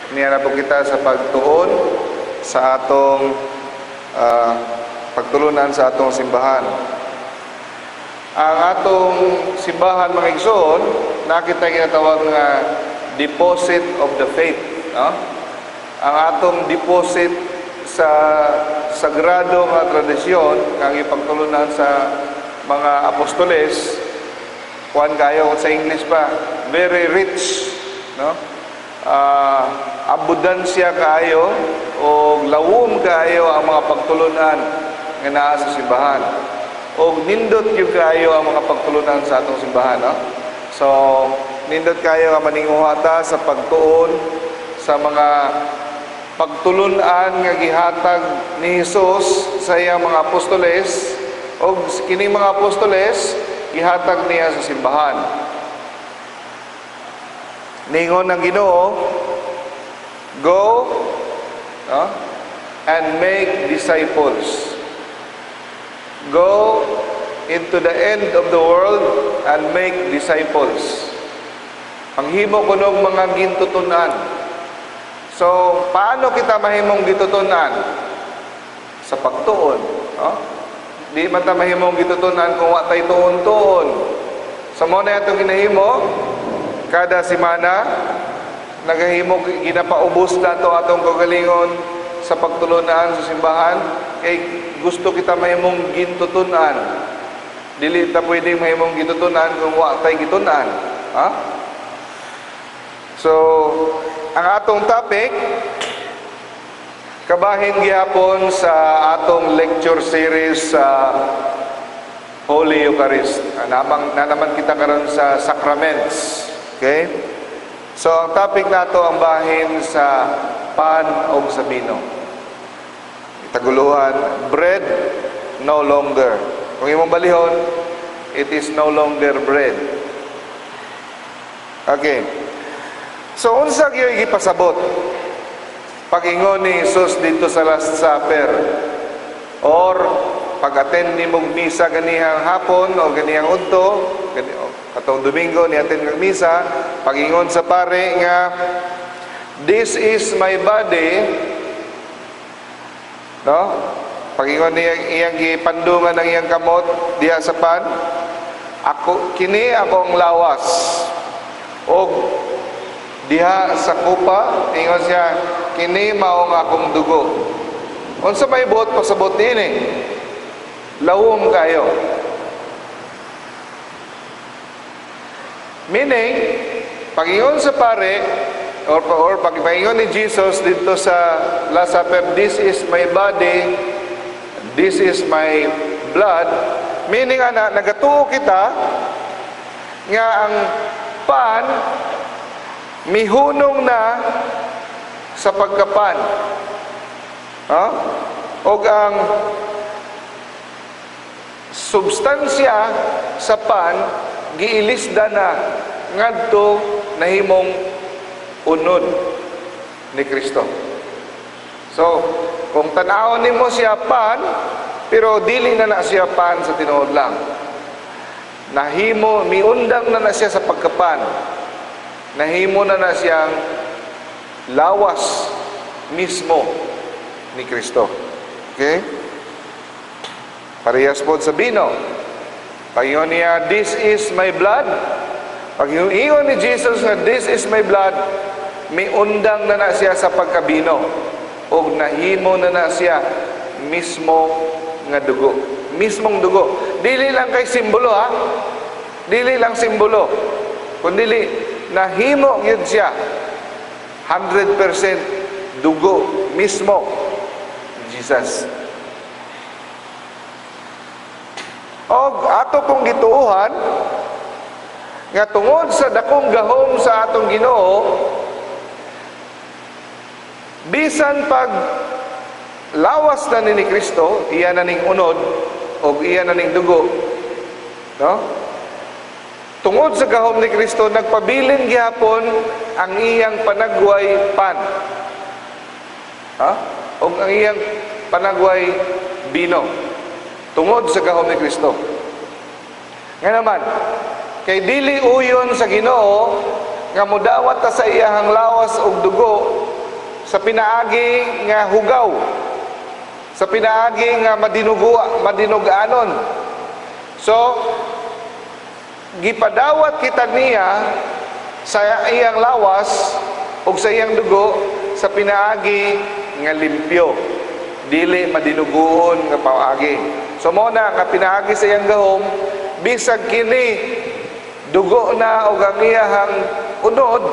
Niya na po kita sa pagtuon sa atong pagtulunan sa atong simbahan. Ang atong simbahan, mga igsoon, nakita ginatawag nga deposit of the faith, no? Ang atong deposit sa sagrado nga tradisyon nga ipagtulunan sa mga apostoles, kuan kayo sa English pa, very rich, no? Abundansya kaayo o lawom kaayo ang mga pagtulunan nga naa sa simbahan. Og nindot gyud kaayo ang mga pagtulunan sa atong simbahan, no? So, nindot kaayo nga maninguha ta sa pagtuon sa mga pagtulunan nga gihatag ni Hesus sa iyang mga apostoles, og kining mga apostoles gihatag niya sa simbahan. Ningon ng Ginoo, "Go, no, and make disciples. Go into the end of the world and make disciples." Panghimo kunog mga gintutunan. So, paano kita mahimong gitutunan? Sa pagtuon. No? Di man ta mahimong gitutunan kung wa tay tuon-tuon. So, mao na atong ginahimo, kada semana, nagahimo, ginapaubos nato atong kagalingon sa pagtulunan sa simbahan, kay gusto kita mahimong gintutunan. Dili ta pwedeng mahimong gitutunan kung wa tay gitunan. Ha? So, ang atong topic kabahin gihapon sa atong lecture series sa Holy Eucharist. Namang na naman kita karon sa sacraments. Okay? So, ang topic nato ang bahin sa pan o sa bino. Taguluhan, "Bread no longer." Kung imong balihon, "It is no longer bread." Okay. So, unsa gyud gipasabot pag-ingon ni Jesus dito sa Last Supper or pag-attend nimong misa ganihang hapon o ganihang udto, katong Domingo ni attend kag misa, pag-ingon sa pare nga, "This is my body," no? Pag-ingon niya, iyang gipandungan ang iyang kamot diha sa pan, "Ako kini akong lawas," og diha sa kupa ingon siya, "Kini maong akong dugo." Unsa may buot pasabot niini? Lawom kayo. Meaning, pag-ingon sa pare or pag-ingon ni Jesus dito sa Last Supper, "This is my body, this is my blood," meaning ana, nagatuo kita nga ang pan mihunong na sa pagkapan. Ha? Og ang substansya sa pan giilisda na ngadto nahimong unod ni Kristo. So, kung tan-awon nimo siya pan, pero dili na na siya pan sa tinuod lang. Nahimo, miundang na na siya sa pagkapan. Nahimo na na siyang lawas mismo ni Kristo. Okay? Parehas po sa bino. Pag-ingon niya, "This is my blood." Pag ingon ni Jesus nga, "This is my blood," miundang na na siya sa pagkabino. Og nahimo na na siya mismo nga dugo. Mismong dugo. Dili lang kay simbolo, ha? Dili lang simbolo. Kundili, nahimo yun siya 100% dugo mismo Jesus. Og ato pong gituohan nga tungod sa dakong gahom sa atong Ginoo, bisan pag lawas na ni Kristo, iya na ning unod og iya na ning dugo, no? Tungod sa gahom ni Kristo, nagpabilin gihapon ang iyang panagway pan. Ha? Og ang iyang panagway bino. Tungod sa gahom ni Kristo. Nga naman, kay dili uyon sa Ginoo nga mudawat ta sa iyahang lawas og dugo. Sa pinaagi nga hugaw, sa pinaagi nga madinugo, madinuganon. So gipadawat kita niya sa iyang lawas ug sa iyang dugo sa pinaagi nga limpyo, dili madinuguon nga paagi. So mo na nga pinaagi sa iyang gahom, bisag kini dugo na og ang iyahang unod,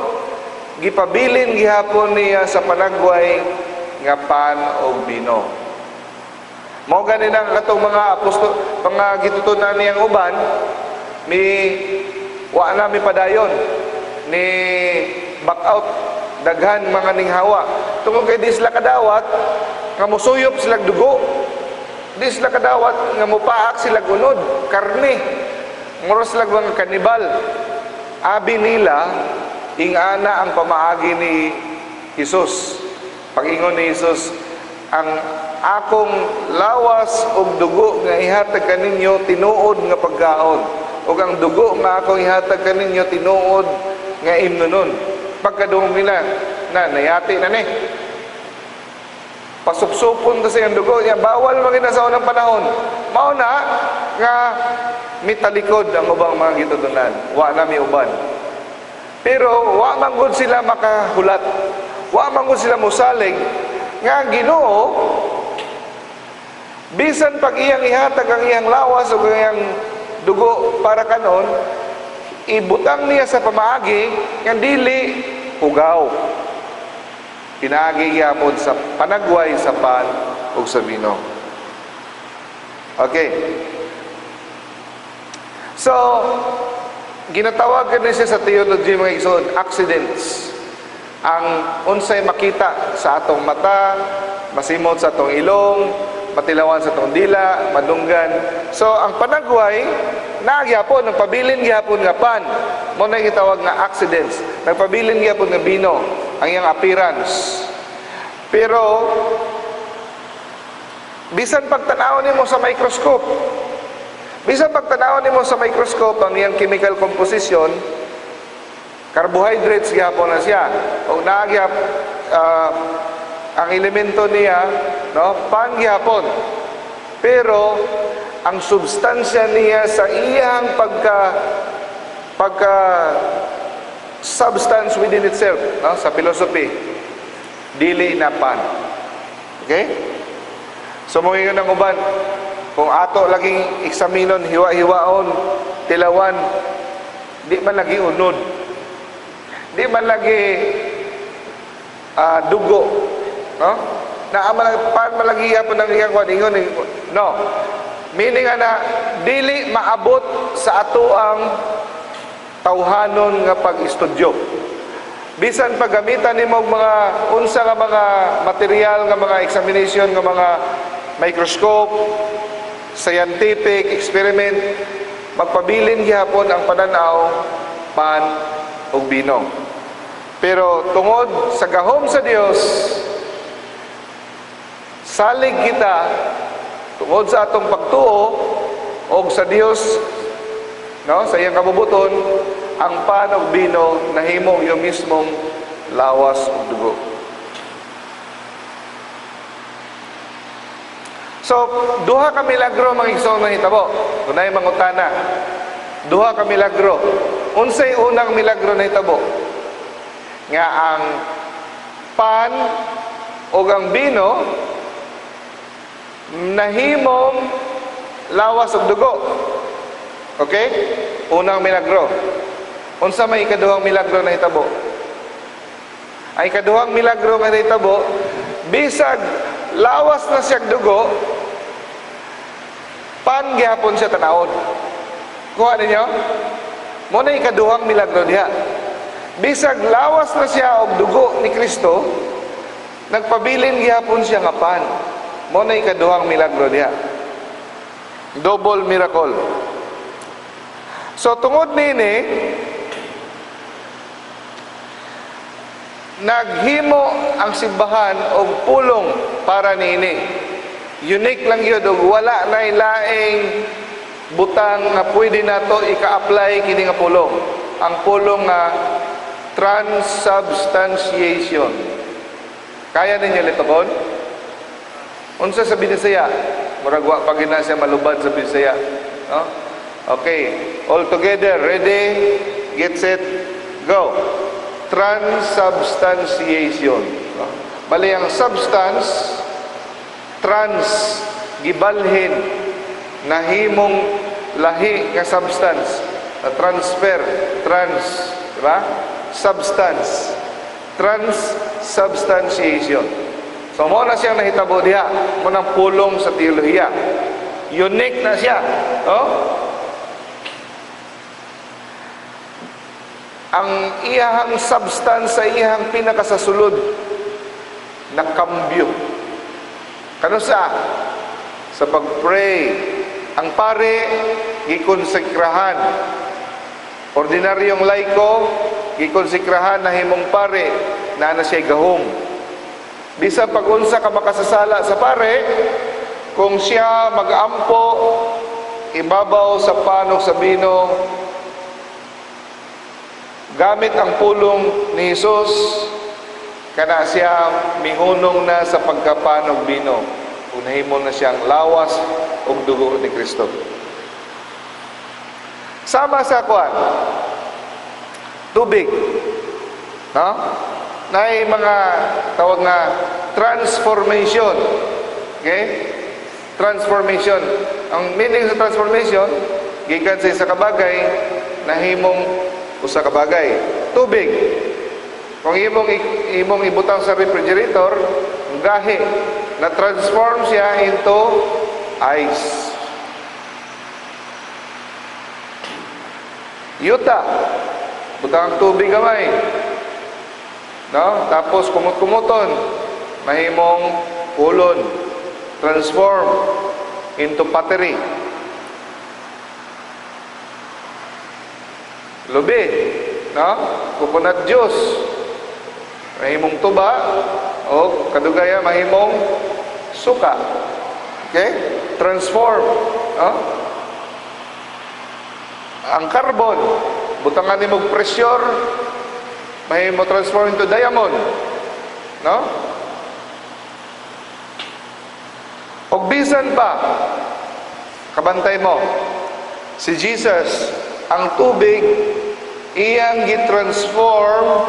gipabilin gihapon niya sa panagway nga pan og bino. Mao gani nang katong mga apostol, mga gitutunan niyang uban, mi wa na mi padayon ni back out, daghan mga ninghawa tungod kay di sila kadawat nga musuyop sila dugo, di sila kadawat nga mupaak sila unod, karne. Mura sila mga kanibal. Abi nila ingana ang pamaagi ni Jesus. Pag-ingon ni Jesus, "Ang akong lawas ug dugo nga ihatag kaninyo tinuod nga pagkaon, ug ang dugo nga akong ihatag kaninyo tinuod nga imnonon." Pagkadungog nila na nayati na ni, pasupsupon ta sa iyang dugo niya, bawal man gina sa unang panahon. Mao na nga mitalikod ang ubang mga gitutunan, wa na mi uban. Pero wa man gud sila makahulat, wa man gud sila musalig nga ang Ginoo, bisan pag iyang ihatag ang iyang lawas o iyang dugo para kanon, ibutang niya sa pamaagi nga dili hugaw. Pinaagi gyapon sa panagway sa pan ug sa bino. Okay. So, ginatawag kini siya sa theology, mga igsoon, accidents. Ang unsay makita sa atong mata, masimot sa atong ilong, matilawan sa atong dila, madunggan. So, ang panagway, naa gyapon, nagpabilin gyapon nga pan. Mao na gitawag nga accidents. Nagpabilin gyapon nga bino, ang iyang appearance. Pero, bisan pagtanaw nimo sa microscope ang iyang chemical composition, carbohydrates gyapon na siya. O naa gyap ang elemento niya, no, pan gyapon. Pero ang substansya niya sa iyang pagka pagka substance within itself, no, sa philosophy, dili na pan. Okay? So moingon ang uban, kung ato laging eksaminon, hiwa-hiwaon, tilawan, di man lagi unod. Di man lagi dugo. No? Na man pan man lagi yapon ang iyang kwan ingon, no. Meaning ana, dili maabot sa ato ang tawhanon nga pag-estudyo. Bisan paggamitan nimo og mga unsa nga mga material nga mga examination nga mga microscope, scientific experiment, magpabilin gihapon ang pananaw pan ug bino. Pero tungod sa gahom sa Dios, salig kita tungod sa atong pagtuo og sa Dios, no, sa iyang kabubuton, ang pan ug bino nahimo yung mismong lawas ug dugo. So, duha ka milagro, mga igsoon, nahitabo. Kunay mangutana. Duha ka milagro. Unsay unang milagro nahitabo? Nga ang pan ug ang bino nahimong lawas ug dugo. Okay? Unang milagro. Unsa may ikaduhang milagro nahitabo? Ang ikaduhang milagro nga nahitabo, bisag lawas na siyang dugo, pan gihapon siya tanawon. Kuha ninyo? Mo na ikaduhang milagro diha. Bisag lawas na siya og dugo ni Kristo, nagpabilin gihapon siya nga pan. Mo na ikaduhang milagro diha. Double miracle. So tungod nini, naghimo ang simbahan og pulong para niini. Unique lang yun, og wala na laing butang nga pwede nato ika-apply kini nga pulong. Ang pulong nga transubstantiation. Kaya ninyo litokon? Unsa sa Binisaya? Murag wa pa gina siya malubad sa Bisaya. No? Okay. All together. Ready? Get set. Go. Transubstantiation. No? Bali ang substance, trans, gibalhin, nahimong lahi nga substance. Na transfer, trans, di ba? Substance. Transubstantiation. So, mao na siyang nahitabo diha. Mao nang pulong sa teolohiya. Unique na siya. Oh? Ang iyahang substance sa iyahang pinakasasulod nakambyo. Kano sa? Sa pag-pray. Ang pare, gikonsekrahan. Ordinaryong laiko, gikonsekrahan na himong pare, na siya gahom. Bisa pag-unsa ka makasasala sa pare, kung siya mag-ampo, ibabaw sa panog sa bino, gamit ang pulong ni Jesus, kana siya mihunong na sa pagkapanog bino. Kung nahimo na siyang lawas ug dugo ni Kristo. Sama sa kuan, tubig. No? Naay mga tawag nga transformation. Okay? Transformation. Ang meaning sa transformation, gikan sa isa ka bagay, nahimong usa ka bagay. Tubig. Kung imong ibutang sa refrigerator, gahi, na-transform siya into ice. Yuta, butang ang tubig gamay. No? Tapos kumut-kumuton, mahimong kulon, transform into pottery. Lubi, no? Coconut juice, mahimong tuba o kadugaya mahimong suka. Okay? Transform, no? Ang carbon, butangan nimo og pressure, mahimo transform into diamond. No? Og bisan pa, kabantay mo, si Jesus, ang tubig, iyang gitransform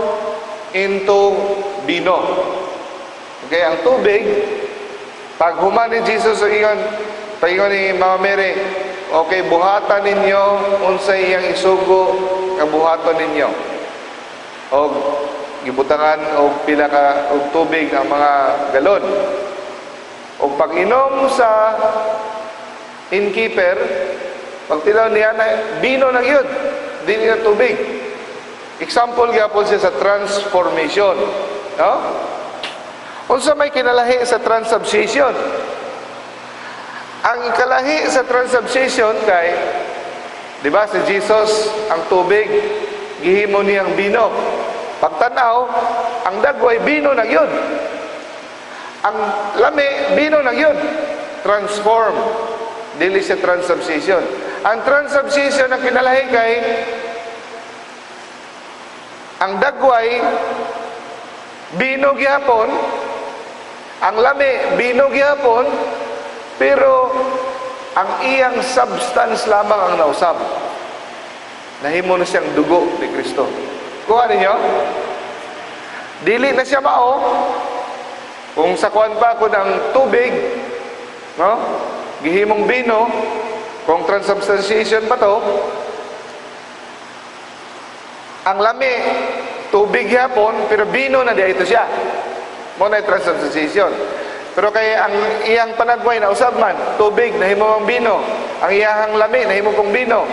into bino. Okay, ang tubig, pag human ni Jesus, ingon, paingon ni Mama Mary, okay, buhatan ninyo, unsay iyang isugo, nga buhaton ninyo. Og gibutangan og pila ka og tubig ang mga galon. Og pag-inom sa innkeeper, pagtilaw niya na bino na gyud, dili na tubig. Example gyapon siya sa transformation, no? Unsa may kinalahi sa transubstantiation? Ang ikalahi sa transubstantiation kay, di ba si Jesus ang tubig gihimo niyang bino. Pagtanaw, ang dagway bino na gyud. Ang lami bino na gyud. Transform. Dili siya transubstantiation. Ang transubstantiation ang kinalahi kay ang dagway bino gihapon, ang lami bino gihapon, pero ang iyang substance lamang ang nausab. Nahimo na siyang dugo ni Kristo. Kuha ninyo? Dili na siya mao. Kung sa kuan pa kun ang tubig, no? Gihimong bino, kung transubstantiation pa to, ang lami tubig gyapon, pero bino na di ito siya. Mo na transubstantiation. Pero kay ang iyang panagway na usab man, tubig nahimo ang bino, ang iyang lami nahimo pong bino.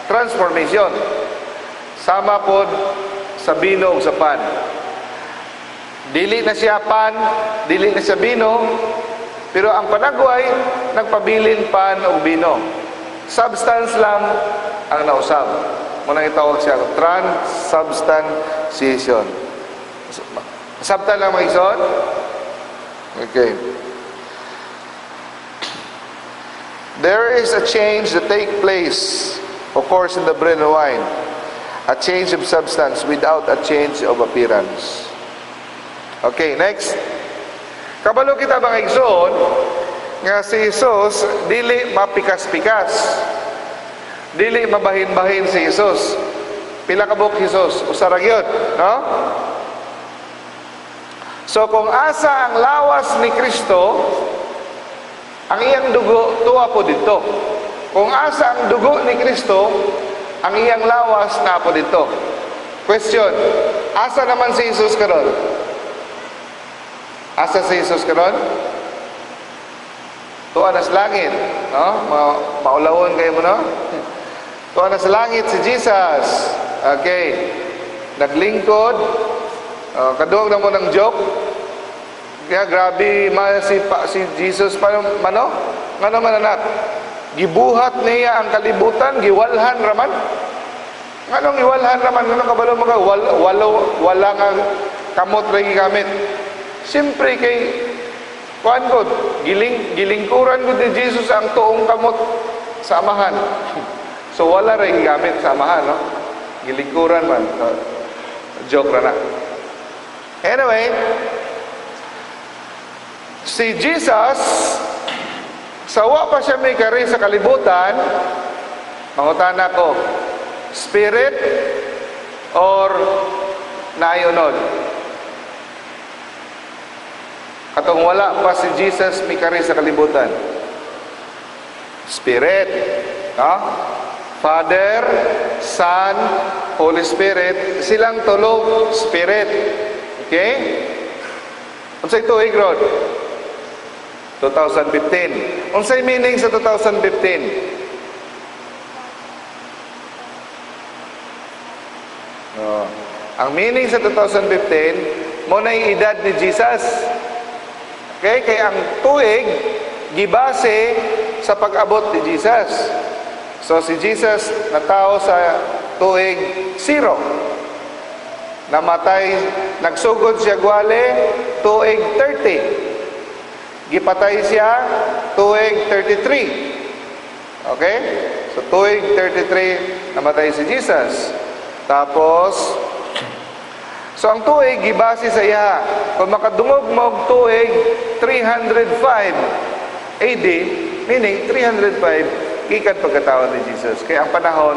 Transformation. Sama pod sa bino ug sa pan. Dili na siya pan, dili na siya bino, pero ang panagway nagpabilin pan ug bino. Substance lang ang nausab. Mo nang itawag siya transubstantiation. Sabtan lang mga igsoon? Okay. There is a change that take place, of course, in the bread and wine. A change of substance without a change of appearance. Okay, next. Kabalo kita mga igsoon nga si Jesus dili mapikas-pikas. Dili mabahin-bahin si Jesus. Pila ka buok Jesus? Usa ra gyud, no? So kung asa ang lawas ni Kristo, ang iyang dugo tuwa po dito. Kung asa ang dugo ni Kristo, ang iyang lawas na po dito. Question, asa naman si Jesus karon? Asa si Jesus karon? Tuwa na sa langit, no? Maulawon kayo mo, no? Tuwa na sa langit si Jesus. Okay. Naglingkod. Kaduog na mo ng joke. Kaya grabe ma si Jesus pa mano? Ngano man anak? Gibuhat niya ang kalibutan, giwalhan raman. Nganong giwalhan raman? Nganong kabalo mga wala nga kamot ra gigamit? Siyempre kay kuan god, gilingkuran gud ni Jesus ang tuong kamot sa amahan. So wala ra gigamit sa amahan, no? Gilingkuran man. So, joke ra na. Anyway, si Jesus sa wa pa siya may kari sa kalibutan, mangutana ko, spirit or naayunod? Katong wala pa si Jesus may kari sa kalibutan. Spirit. No? Father, Son, Holy Spirit, silang tulo spirit. Okay? Unsay tuig ron? 2015. Unsay meaning sa 2015? Oh. Ang meaning sa 2015, mo na yung edad ni Jesus. Okay? Kaya ang tuig gibase sa pag-abot ni Jesus. So si Jesus natao sa tuig 0. Namatay, nagsugod siya gwale tuig 30. Gipatay siya tuig 33. Okay? So tuig 33 namatay si Jesus. Tapos so ang tuig gibase sa iya. Kung makadungog mo og tuig 305 AD, meaning 305 gikan pagkatao ni Jesus. Kaya ang panahon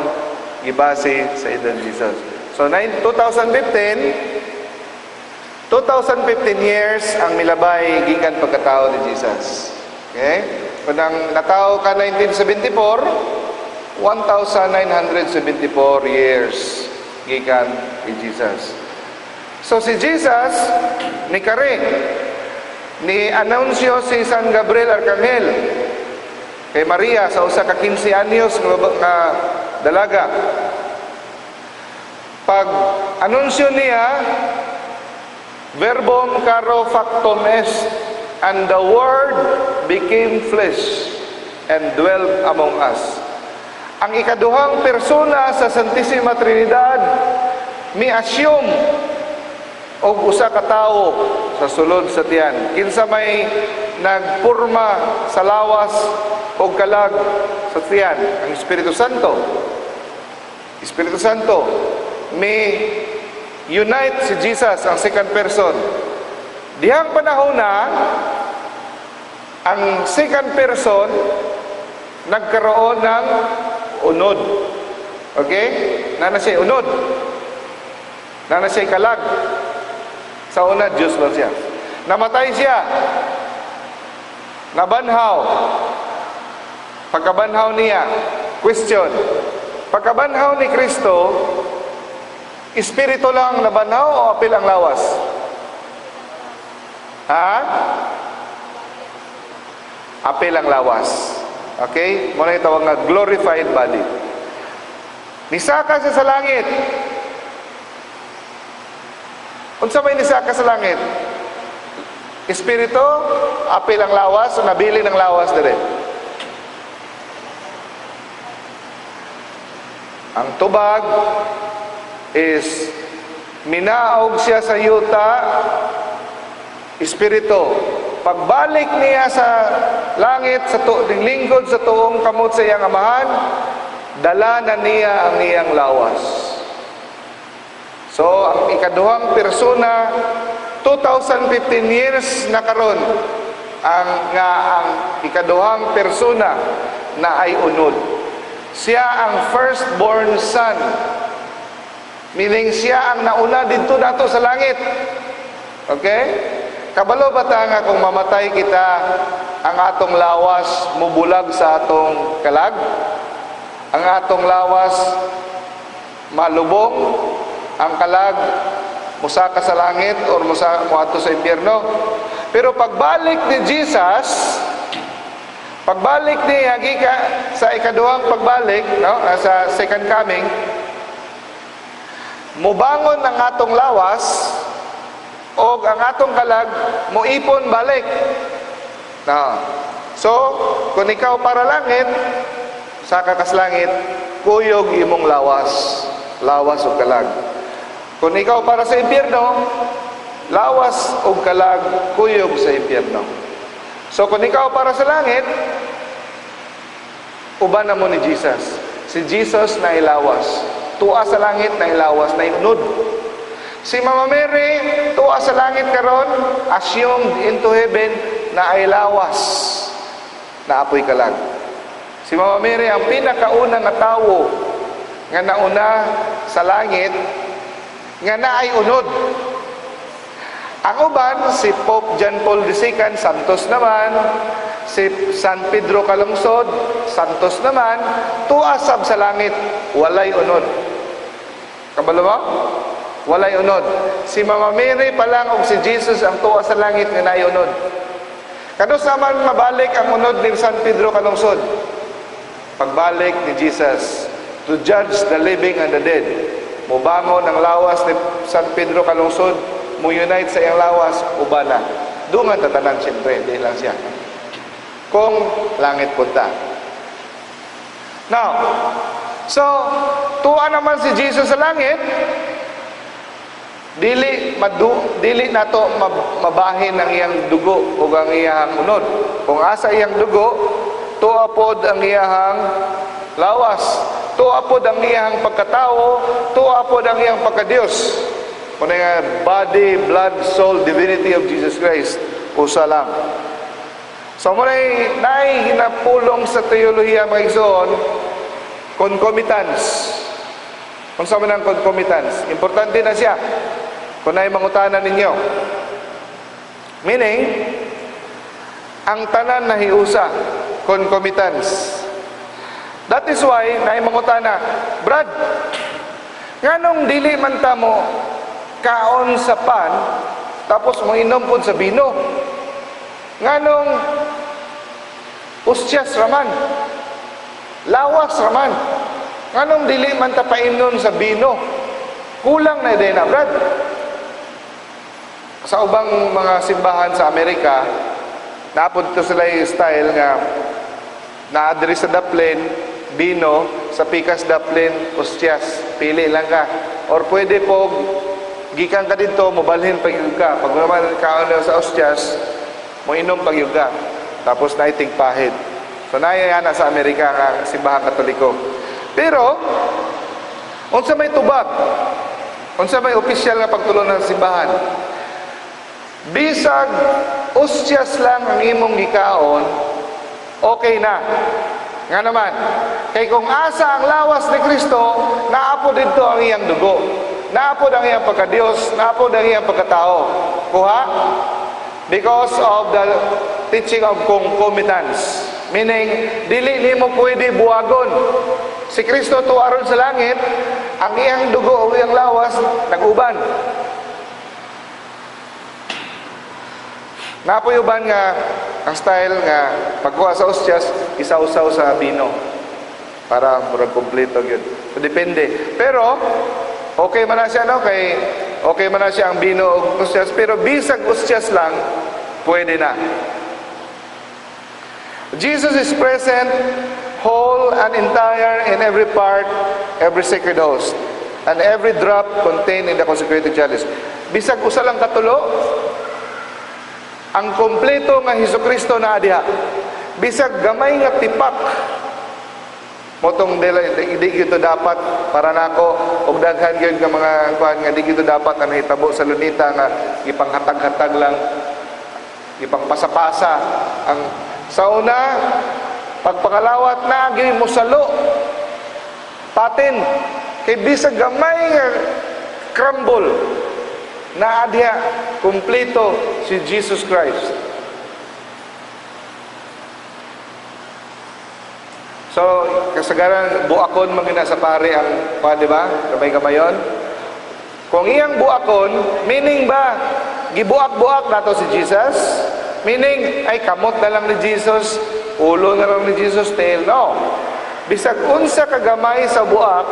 gibase sa edad ni Jesus. So 2015 years ang milabay gikan pagkatao ni Jesus. Okay? Kung ang natao ka 1974, 1974 years gikan ni Jesus. So si Jesus ni kare ni anunsyo si San Gabriel Arcangel kay Maria sa usa ka 15 anyos nga dalaga. Pag anunsyo niya, verbum caro factum est, and the Word became flesh and dwelt among us. Ang ikaduhang persona sa Santissima Trinidad mi-assume og usa ka tawo sa sulod sa tiyan. Kinsa may nagpurma sa lawas og kalag sa tiyan? Ang Espiritu Santo. Espiritu Santo may unite si Jesus, ang second person. Dihang panahon na ang second person nagkaroon ng unod. Okay? Nana siya unod. Nana siya kalag. Sa una, Diyos lang siya. Namatay siya. Nabanhaw. Pagkabanhaw niya, question. Pagkabanhaw ni Kristo, espiritu lang nabanhaw o apil ang lawas? Ha? Apil ang lawas. Okay? Muna yung tawag nga glorified body. Nisaka siya sa langit. Unsa may nisaka sa langit? Espiritu, apil ang lawas, o nabili ng lawas dire. Ang tubag is minaog siya sa yuta, espiritu. Pagbalik niya sa langit, sa lingkod sa tuong kamot sa iyang amahan, dala na niya ang iyang lawas. So, ang ikaduhang persona 2015 years na karon ang nga ang ikaduhang persona naay unod. Siya ang firstborn son. Meaning, siya ang nauna didto nato sa langit. Okay? Kabalo ba ta nga kung mamatay kita, ang atong lawas mubulag sa atong kalag? Ang atong lawas malubong, ang kalag musaka sa langit or musa moadto sa impyerno. Pero pagbalik ni Jesus, pagbalik ni Hagika sa ikaduhang pagbalik, no, sa second coming, mubangon ang atong lawas o ang atong kalag moipon balik. No. So, kung ikaw para langit, saka kas langit, kuyog imong lawas, lawas o kalag. Kung ikaw para sa impyerno, lawas o kalag, kuyog sa impyerno. So kung ikaw para sa langit, uban na mo ni Jesus. Si Jesus naay lawas. Tua sa langit naay lawas, naay unod. Si Mama Mary, tua sa langit karon, assumed into heaven, naay lawas, naa poy kalag. Si Mama Mary ang pinakauna nga tawo nga nauna sa langit nga naay unod. Ang uban, si Pope John Paul II, santos naman. Si San Pedro Calungsod, santos naman. Tuwa sab sa langit, walay unod. Kabalo mo? Walay unod. Si Mama Mary pa lang og si Jesus ang tuwa sa langit nga naay unod. Kanus naman mabalik ang unod ni San Pedro Calungsod? Pagbalik ni Jesus to judge the living and the dead. Mubangon ang lawas ni San Pedro Calungsod, mo unite sa iyang lawas, uban na. Dungan tatanan siyempre, di lang siya. Kung langit punta. Now, so, tuwa naman si Jesus sa langit, dili nato mabahin ang iyang dugo o ang iyang unod. Kung asa iyang dugo, tuwa pod ang iyang lawas. Tuwa pod ang iyang pagkatao, tuwa pod ang iyang pagkadiyos. Kung nga body, blood, soul, divinity of Jesus Christ, usa lang. So mo na hinapulong sa teolohiya, mga igsoon, concomitance. Kung sa man ang concomitance, importante na siya. Kung naay mangutana ninyo. Meaning, ang tanan na hiusa, concomitance. That is why, naay mangutana, "Brad, nganong dili man ta mo kaon sa pan, tapos mo inom pod sa bino? Nganong ustyas raman? Lawas raman. Nganong dili man ta paimnon sa bino? Kulang na din na, Brad." Sa ubang mga simbahan sa Amerika, naapod to sila yung style nga naa diri sa daplin, bino, sa pikas daplin, ustyas. Pili lang ka. Or pwede po, gikan ka dito, mobalhin pag ka. Pag naman kaon na sa ustyas, mo inom pag ka. Tapos naay tigpahid. So naaya na sa Amerika nga simbahan Katoliko. Pero unsa may tubag? Unsa may opisyal nga pagtulon ng simbahan? Bisag ustyas lang ang imong gikaon, okay na. Nga naman, kay kung asa ang lawas ni Kristo, naa pod didto ang iyang dugo. Naa pod ang iyang pagkadiyos, naa pod ang iyang pagkatao. Kuha? Because of the teaching of concomitance. Meaning, dili nimo pwede buwagon. Si Kristo tuwa ron sa langit, ang iyang dugo o iyang lawas nag-uban. Napoy uban nga ang style nga pagkuha sa ustyas, isawsaw sa bino para murag kompleto gyud. So, depende. Pero okay man na siya, no, kay okay man na siya ang bino o ustyas, pero bisag ustyas lang pwede na. Jesus is present whole and entire in every part, every sacred host, and every drop contained in the consecrated chalice. Bisag usa lang katulo, ang kompleto nga Hesus Kristo naa diha. Bisag gamay nga tipak Mao tong dili di gyud to dapat para nako og daghan gyud nga mga kuan nga di gyud to dapat ang nahitabo sa Luneta nga gipanghatag-hatag lang, gipangpasa-pasa ang sa una pagpakalawat na gyud mosalo patin kay bisag gamay nga crumble, naa diha kumpleto si Jesus Christ. So, kasagaran buakon man gina sa pare ang pa, di ba? Gamay-gamayon. Kung iyang buakon, meaning ba gibuak-buak nato si Jesus? Meaning ay kamot na lang ni Jesus, ulo na lang ni Jesus, tail, no. Bisag unsa kagamay sa buak,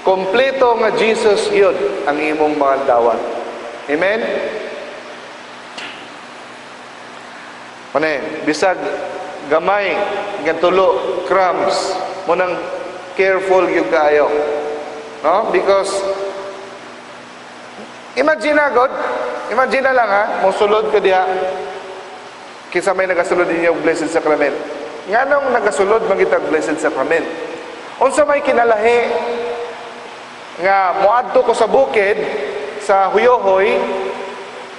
kompleto nga Jesus gyud ang imong mga dawat. Amen? Mane, bisag gamay nga tulo crumbs, munang careful gyud kaayo. No? Because imagine na God, imagine na lang ha, mosulod ka diha. Kinsa may nagasulod ninyo og Blessed Sacrament? Nganong nagasulod man kita og Blessed Sacrament? Unsa may kinalahi nga moadto ko sa bukid sa Huyohoy,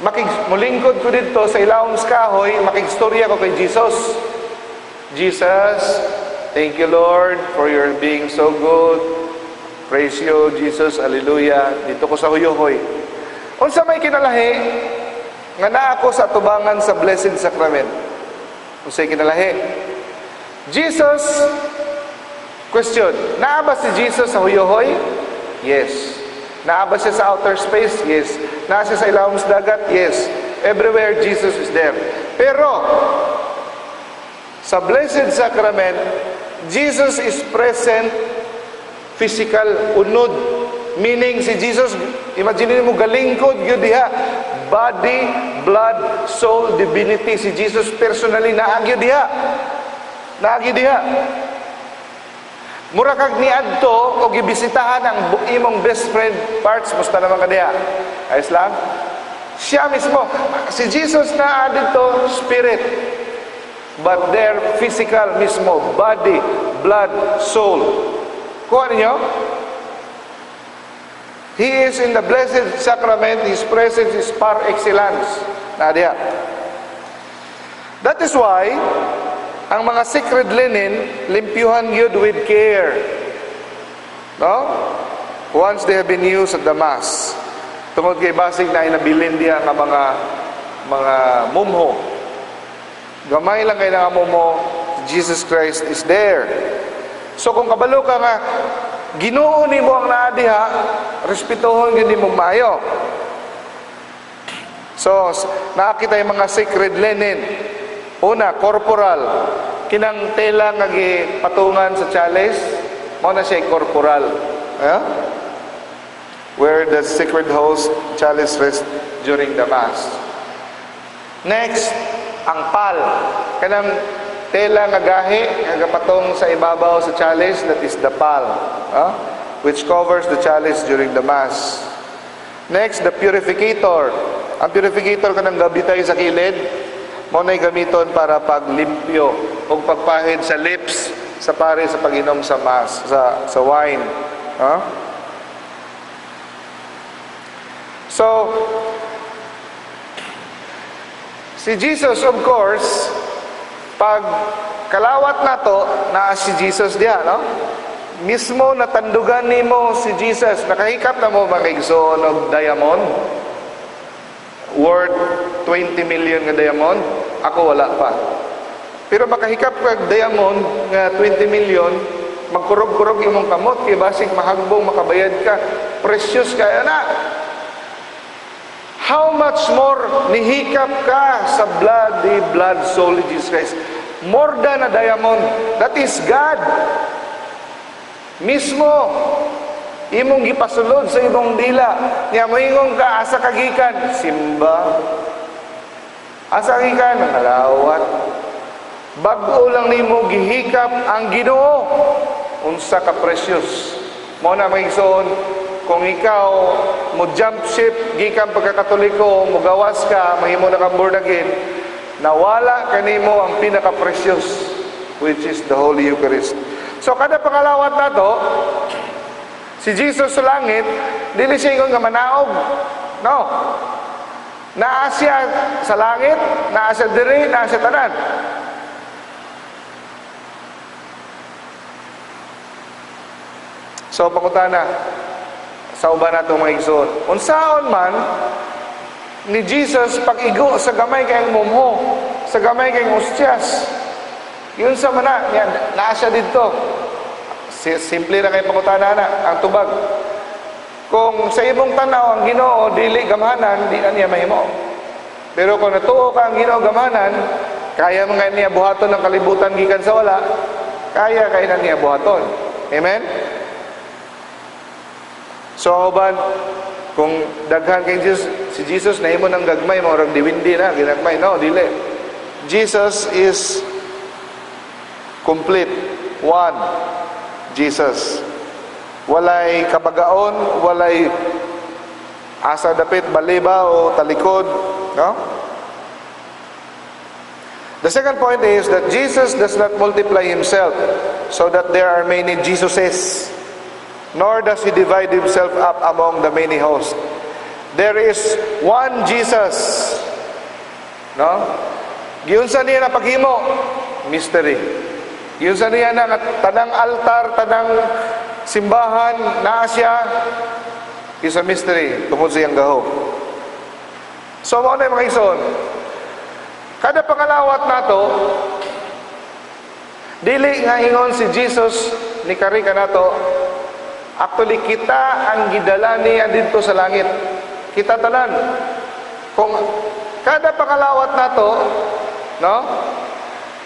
makig molingkod ko didto sa ilawom sa kahoy, makigstorya ko kay Jesus. Jesus, thank you Lord for your being so good. Praise you Jesus, hallelujah. Dito ko sa Huyohoy. Unsa may kinalahi nga naa ako sa tubangan sa Blessed Sacrament? Unsay kinalahi? Jesus, question, naa ba si Jesus sa Huyohoy? Yes. Naa ba siya sa outer space? Yes. Naa siya sa ilawom sa dagat? Yes. Everywhere Jesus is there. Pero sa Blessed Sacrament, Jesus is present physical, unod. Meaning si Jesus, imagine mo galingkod gyud diha. Body, blood, soul, divinity. Si Jesus personally naa gyud diha. Naa gyud diha. Mura kag niadto o gibisitahan ang imong best friend parts, musta naman ka diha? Ayos lang? Siya mismo, si Jesus naa didto spirit. But their physical mismo, body, blood, soul. Kuha ninyo? He is in the Blessed Sacrament. His presence is par excellence. Naa diha. That is why, ang mga sacred linen, limpyuhan gyud with care. No? Once they have been used at the Mass. Tungod kay basig na inabilin diha nga mga mumho. Gamay lang kay nga mumho, Jesus Christ is there. So kung kabalo ka nga Ginoo nimo ang naa diha, respetuhon gyud nimo maayo. So, nakita yung mga sacred linen. Una, corporal. Kinang tela nga gipatungan sa chalice, mao na siya corporal. Yeah? Where the sacred host chalice rest during the Mass. Next, ang pall. Kanang tela nga gahi nga gapatong sa ibabaw sa chalice, that is the pall, which covers the chalice during the Mass. Next, the purificator. Ang purificator kanang gabitay sa kilid, mao na'y gamiton para paglimpyo o pagpahid sa lips sa pare sa pag-inom sa Mass, sa wine. Huh? So, si Jesus, of course, pag kalawat nato, naa si Jesus diha, no? Mismo natandugan nimo si Jesus, nakahikap na mo mga igsoon og diamond? Worth 20 million nga diamond? Ako wala pa. Pero makahikap kag diamond nga 20 million, magkurog-kurog imong kamot kay basig mahagbong makabayad ka. Precious kaya na. How much more nihikap ka sa bloody blood soul of Jesus Christ? More than a diamond. That is God. Mismo, imong gipasulod sa imong dila. Nya moingon ka, asa ka gikan? Simba. Asa gikan? Ngalawat. Bag-o lang nimo gihikap ang Ginoo. Unsa ka precious. Mao na mga igsoon, kung ikaw mo jump ship gikan pagkakatoliko, mo gawas ka, mahimo na kang born again, nawala kanimo ang pinaka-precious, which is the Holy Eucharist. So kada pangalawat nato, si Jesus sa langit, dili siya ingon nga manaog. No. Naa siya sa langit, naa siya diri, naa siya tanan. So pangutana sa uban nato mga igsoon, unsaon man ni Jesus pag-igo sa gamay kayong mumho, sa gamay kayong ustyas. Yun sa mana, naa siya didto. Simple ra kay pangutana na ang tubag. Kung sa imong tanaw ang Ginoo dili gamhanan, di na niya mahimo. Pero kung natuo ka ang Ginoo gamhanan, kaya man kay niya buhaton ang kalibutan gikan sa wala, kaya kay na niya buhaton. Amen? So uban, kung daghan kay Jesus, si Jesus nahimo ng gagmay, murag diwindi na ginagmay. No, dili. Jesus is complete. One. Jesus. Walay kabagaon, walay asa dapit baliba o talikod, no? The second point is that Jesus does not multiply himself so that there are many Jesuses, nor does he divide himself up among the many hosts. There is one Jesus. No? Giunsa niya na paghimo? Mystery. Giunsa niya na tanang altar, tanang simbahan, naa siya, is a mystery tungod sa iyang gahom. So mao na mga igsoon, kada pangalawat nato, dili nga ingon si Jesus ni kari kanato. Actually, kita ang gidala niya didto sa langit. Kita tanan. Kung kada pangalawat nato, no?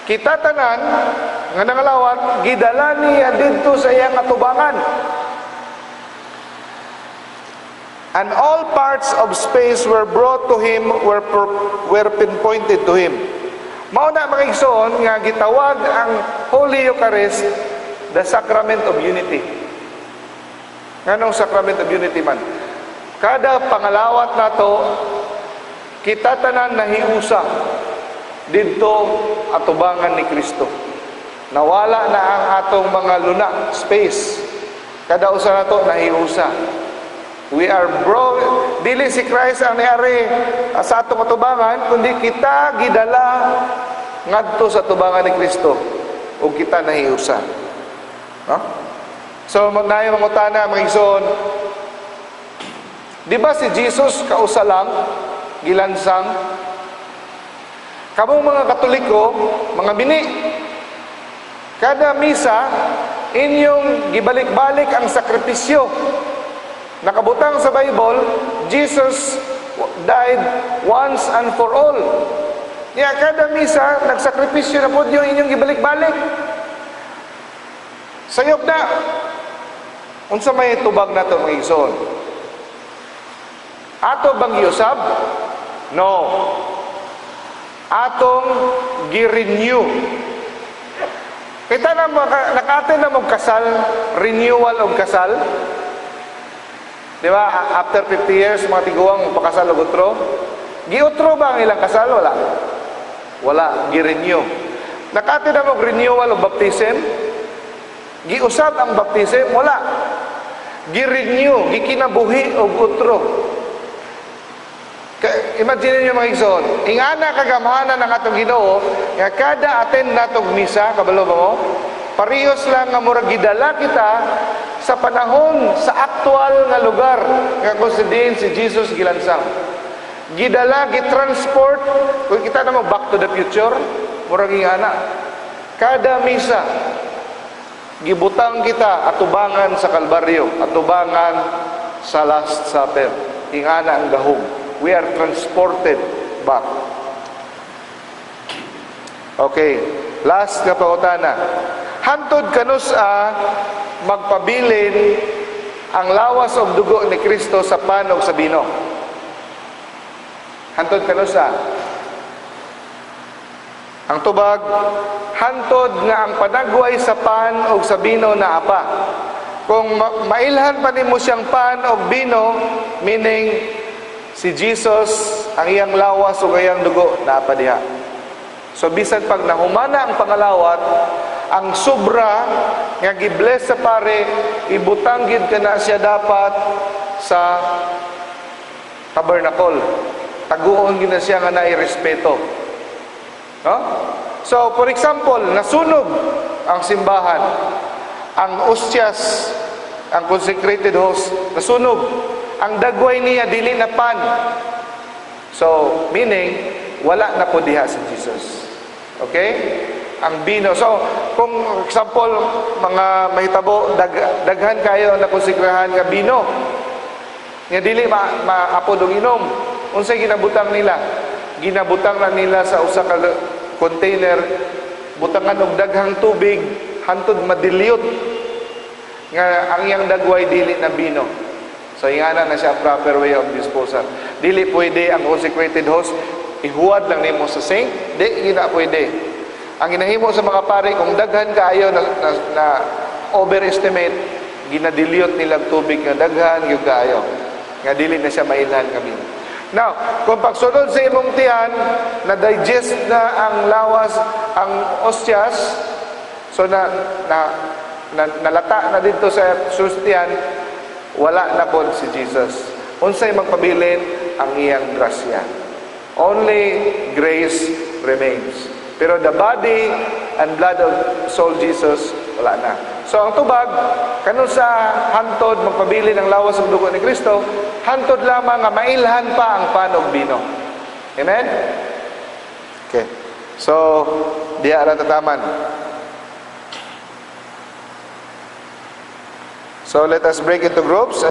Kita tanan nga nangalawat, gidala niya didto sa iyang atubangan. And all parts of space were brought to him, were pinpointed to him. Mao na mga igsoon nga gitawag ang Holy Eucharist the sacrament of unity. Nganong sacrament of unity man? Kada pangalawat nato, kita tanan nahiusa didto atubangan ni Kristo. Nawala na ang atong mga luna, space. Kada usa nato nahiusa. We are bro, dili si Christ ang niari sa atong atubangan, kundi kita gidala ngadto sa atubangan ni Kristo ug kita nahiusa. No? So magnayo mangutana mga igsoon, di ba si Jesus kausa lang gilansang? Kamong mga Katoliko, mga bini, kada misa inyong gibalik-balik ang sakripisyo. Nakabutang sa Bible, Jesus died once and for all. Ya, kada misa nagsakripisyo na pod yung inyong gibalik-balik. Sayop na. Unsa may tubag nato mga igsoon? Ato bang giusab? No. Atong gi-renew. Kita na naka-attend na mong kasal, renewal og kasal. Di ba? After 50 years, mga tiguang pakasal og utro. Giutro ba ang ilang kasal? Wala. Wala. Gi-renew. Naka-attend na mong renewal og baptism? Giusab ang baptism? Wala. Gi-renew, gikinabuhi og utro. Imagine niyo mga igsoon, ingana kagamhanan ng atong Ginoo nga kada attend natog misa, kabalo ba mo? Parehas lang nga murag gidala kita sa panahon sa aktual nga lugar nga kung sa diin si Jesus gilansang. Gidala, gitransport, kung kita na mo Back to the Future, murag ingana. Kada misa gibutang kita atubangan sa Kalbaryo, atubangan sa Last Supper. Ingana ang gahom. We are transported back. Okay, last nga pangutana. Hantod kanus-a magpabilin ang lawas og dugo ni Kristo sa pan ug sa bino? Hantod kanus-a? Ang tubag, hantod nga ang panagway sa pan og sa bino naa pa. Kung mailhan pa nimo siyang pan og bino, meaning si Jesus, ang iyang lawas ug iyang dugo naa pa diha. So bisan pag nahumana ang pangalawat, Ang sobra nga gi-bless sa pare, ibutang gid kana siya dapat sa tabernacle. Taguon gid na siya nga naay respeto. No? So, for example, nasunog ang simbahan. Ang ostyas, ang consecrated host, nasunog. Ang dagway niya dili na pan. So, meaning, wala na po diha si Jesus. Okay? Ang bino. So, kung example, mga mahitabo, daghan kayo na konsekrahan nga bino. Nga dili maapod og inom. Unsay ginabutang nila? Ginabutang na nila sa usa ka container, butangan og daghang tubig, hantod ma-dilute nga ang iyang dagway dili na bino. So ingana na siya proper way of disposal. Dili pwede ang consecrated host ihuwad lang nimo sa sink, di gina pwede. Ang ginahimo sa mga pare, kung daghan kaayo na overestimate, gina-dilute nilang tubig nga daghan gyud kaayo nga dili na siya mailhan nga bino. Now, kung pagsulod sa imong tiyan, na-digest na ang lawas, ang ostyas, so na nalata na dito sa tiyan, wala na pod si Jesus. Unsay magpabilin? Ang iyang grasya. Only grace remains. Pero the body and blood of soul Jesus, wala na. So ang tubag, kanus-a hantod magpabilin ang lawas ug dugo ni Kristo, hantod lamang nga mailhan pa ang pan ug bino. Amen? Okay. So, diha ra tataman. So let us break into groups.